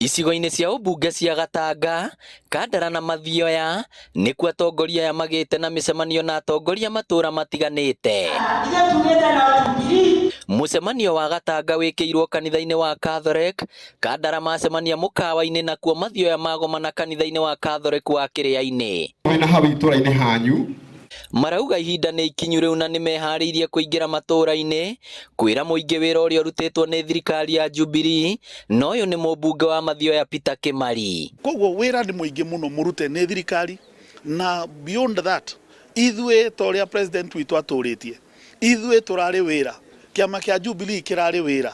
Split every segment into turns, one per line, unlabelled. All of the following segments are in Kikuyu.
Icigo-inĩ cia ũmbunge cia Gatanga, Kandara na Mathioya nĩkuo atongoria aya magĩte na mĩcemanio na atongoria matũra matiganĩte. Mũcemanio wa Gatanga wĩkĩirwo kanitha-inĩ wa Catholic, Kandara macemania mũkawa-inĩ nakuo Mathioya magomana kanitha-inĩ wa Catholic wa Kĩrĩa-inĩ.
Wĩna hau itũra-inĩ hanyu.
Marauga ihinda nĩ ikinyu rĩu na nĩmeharĩirie kũingĩra matũra-inĩ kwĩra mũingĩ wĩra ũrĩa ũrutĩtwo nĩ thirikari ya Jubilee na ũyũ nĩ mũmbunge wa Mathioya Peter Kimari.
Koguo wĩra nĩ mũingĩ mũno mũrute nĩ thirikari na beyond that ithuĩ ta ũrĩa president witũ atũrĩtie ithuĩ tũrarĩ wĩra kĩama kĩa Jubilee kĩrarĩ wĩra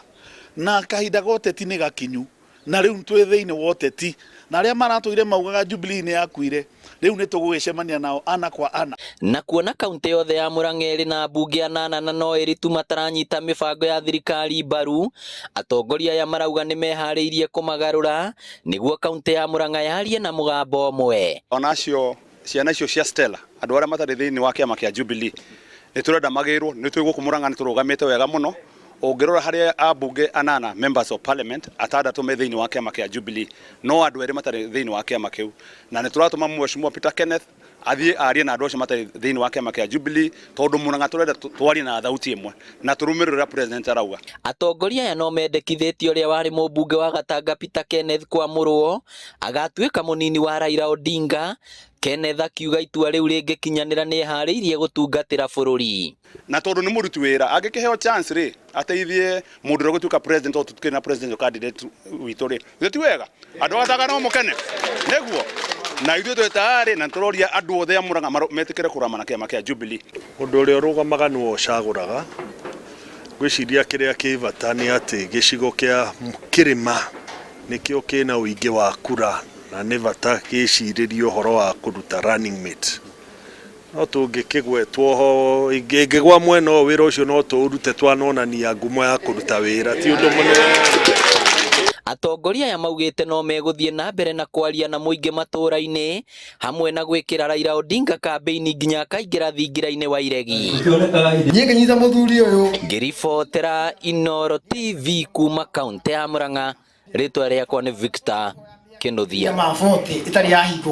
na kahinda ga ũteti nĩ gakinyu na rĩu twĩ thĩinĩ wa ũteti na arĩa maratũire maugaga Jubilee nĩ yakuire rĩu nĩ tũgũgĩcemania nao ana kwa ana.
Na kuona kaunti yothe ya Murang'a ĩrĩ na ambunge anana na no ĩrĩ tu mataranyita mĩbango ya thirikari mbaru, atongoria aya marauga nĩ meharĩirie kũmagarũra nĩguo kaunti ya Murang'a yarie na mũgambo ũmwe.
Ona acio ciana icio cia Stella andũ arĩa matarĩ thĩinĩ wa kĩama kĩa Jubilee nĩ tũrenda magĩrwo nĩ twĩ gũkũ Murang'a nĩ tũrũgamĩte wega mũno ũngĩrora harĩa ambunge anana members of parliament atandatũ me thĩinĩ wa kĩama kĩa Jubilee no andũ erĩ matarĩ thĩinĩ wa kĩama kĩu na nĩ tũratũma mheshimiwa Peter Kenneth athiĩ arie na andũ acio matarĩ thĩinĩ wa kĩama kĩa Jubilee tondũ Murang'a tũrenda twarie na thauti ĩmwe na tũrũmĩrĩre ũrĩa president arauga.
Atongoria aya no mendekithĩtie ũrĩa warĩ mũmbunge wa Gatanga Peter Kenneth kwamũrwo agatuĩka mũnini wa Raila Odinga. Kenneth akiuga itua rĩu rĩngĩkinyanĩra nĩ eharĩirie gũtungatĩra bũrũri.
Na tondũ nĩ mũruti wĩra angĩkĩheo chance rĩ ateithie mũndũ ũrĩa ũgũtuĩka president tondũ tũtikĩrĩ na presidential candidate witũ rĩ githĩ ti wega andũ a Gatanga no mũkene nĩguo na ithuĩ twĩ tayarĩ na tũroria andũ othe a Murang'a metĩkĩre kũrũgama na kĩama kĩa Jubilee.
Ũndũ ũrĩa ũrũgamaga nĩwe ũcagũraga. Ngwĩciria kĩrĩa kĩ bata nĩ atĩ gĩcigo kĩa kĩrĩma nĩkĩo kĩna ũingĩ wa kura na nĩ bata gĩcirĩrie ũhoro wa kũruta running mate. No tũngĩkĩgwetwo ho ĩngĩgwa mwena ũyũ wĩra ũcio no tũũrute twanonania ngumo ya kũruta wĩra ti ũndũ mũnene.
Atongoria aya maugĩte no megũthiĩ na mbere na kwaria na mũingĩ matũra-inĩ hamwe na gwĩkĩra Raila Odinga kambĩini nginya akaingĩra thingira-inĩ wa iregi.
Niĩ ngĩnyita mũthuri ũyũ.
Ngĩribotera Inooro TV kuma kaunti ya Murang'a, rĩtwa rĩakwa nĩ Victor Kĩnuthia.
Ma 40 ĩtarĩ yahingwo.